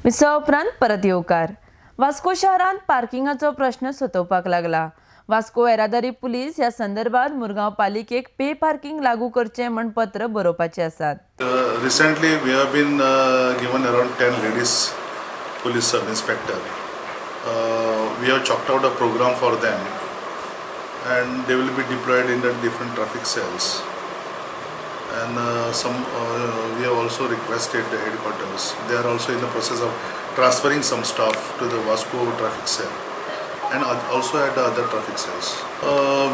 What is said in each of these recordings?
विसवा उपरांत परत येवकार. वास्को शहरांत पार्किंगाचो प्रश्न सतोवपाक लागला. वास्को येरादारी पुलीस ह्या संदर्भात मुरगांव पालिकेक पे पार्किंग लागू करचें म्हण पत्र बरोवपाचे आसात. Recently we have been given around 10 ladies police sub inspector. We have chalked out a program for them and they will be deployed in the different traffic cells. And we have also requested the headquarters. They are also in the process of transferring some staff to the Vasco traffic cell and also at the other traffic cells.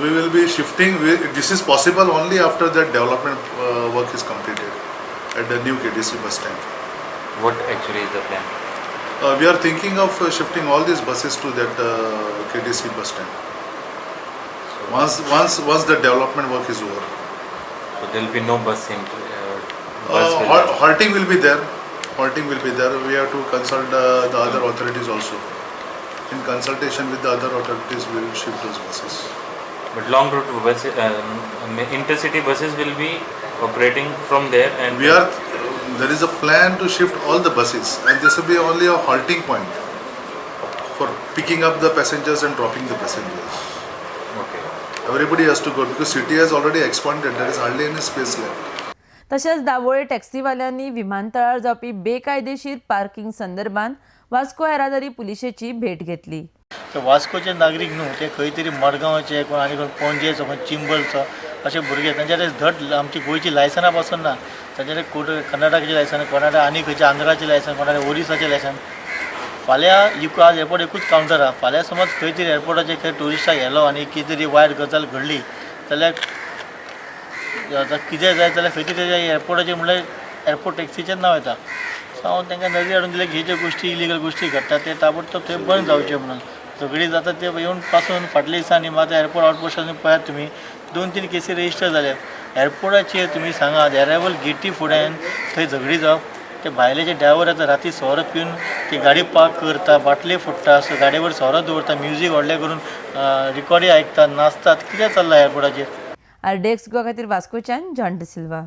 We will be shifting. This is possible only after the development work is completed at the new KDC bus stand. What actually is the plan? We are thinking of shifting all these buses to that KDC bus stand. Once the development work is over. So there will be no bus in. Bus will Halting will be there. Halting will be there. We have to consult the other authorities also. In consultation with the other authorities, we will shift those buses. But long route buses, intercity buses will be operating from there, and we are. There is a plan to shift all the buses, and this will be only a halting point for picking up the passengers and dropping the passengers. Okay. Everybody has to go because city has already expanded. There is hardly any space left. तशेंच दावोळे टॅक्सीवाल्यांनी विमानतळार जावपी बेकायदेशीर parking संदर्भात वास्को येरादारी पुलिशेची भेट घेतली. तर वास्कोचे नागरीक न्हू, ते खंय तरी मडगांवचे कोण आनी कोण पणजेचो, कोण चिंबलचो अशे भुरगे, तांच्या धड आमची गोंयची लायसनां पासून ना, तांच्या कोण कर्नाटकाची लायसन, कोणाकडे आनी खंयच्या आंध्राचें लायसन, कोणाकडे ओरिसाचें लायसन. फाल्यां इको आज एअरपोर्ट एकूच कावंटर आहा. फाल्यां समज खंय तरी एअरपोर्टाचेर खंय ट्युरिस्टाक व्हेलो आनी कितें तरी वायट गजाल घडली जाल्यार, आतां कितें जायत जाल्यार खंय तरी एअरपोर्टाचेर म्हणल्यार एअरपोर्ट टॅक्सीचें नांव येता. सो हांव तांकां नजर हाडून दिलें की हे ज्यो गोश्टी इलिगल गोश्टी घडटा ते ताबडतोब थंय बंद जावचे म्हणून. सगळीं जाता ते येवन पासून फाटल्या दिसांनी मात एअरपोर्ट आउटपोस्टार पळयात तुमी 2-3 केसी रजिस्टर जाल्या. एअरपोर्टाचेर तुमी सांगात, एरायवल गेटी फुड्यान थंय झगडी जावप, ते भायले जे ड्रायवर येता राती सोरो पिवन ती गाडी पार्क करता, बाटले फोडटा, सो गाडयेवर सोरो दवरता, म्युजीक व्हडलें करून रिकॉर्डी आयकता, नाचतात. कितें चल्लां एअरपोर्टाचेर? आरडीएक्स गोवा खातीर वास्कोच्यान जॉन डिसिल्वा.